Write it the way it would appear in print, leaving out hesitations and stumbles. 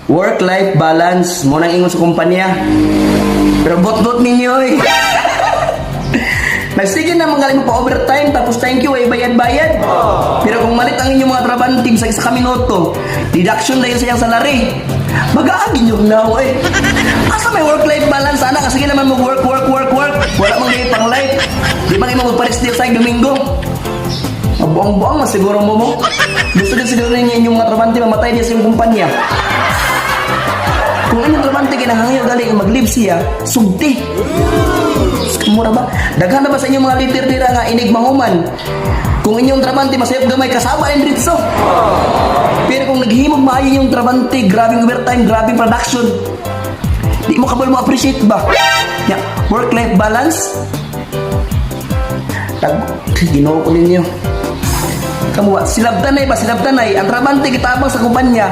Work-life balance, mao nang ingon sa kumpanya. Pero bot-bot ninyo eh. Nagsige na mga mo pa overtime, tapos thank you ay bayad-bayad. Pero kung ma-late ang inyong mga trabante sa 1 ka minuto, deduction dahil sa iyang salary. Magaagi nyo now eh. Asa may work-life balance ana kasi naman mo work, work, work, work? Wala mang gayud pang life. Di man imo magpares sa Domingo. Mabuang-buang na siguro mo mo. Gusto din siguro ninyo inyong mga trabante mamatay diya sa iyong kumpanya. Kung inyong trabante kinahangyo gali mag-leave siya, sugti. Mura ba? Daghan na ba sa inyong mga leader dira nga inig mahuman? Kung inyong trabante masayop gamay, kasaba ang diretso. Pero kung naghimog maayo yung trabante, grabing overtime, grabing production, di mo kabalo mo appreciate ba? Ya, work-life balance. Tag, Ginoo ko ninyo. Kamu ba, silabtanay ba, silabtanay, ang trabante gitabang sa kumpanya.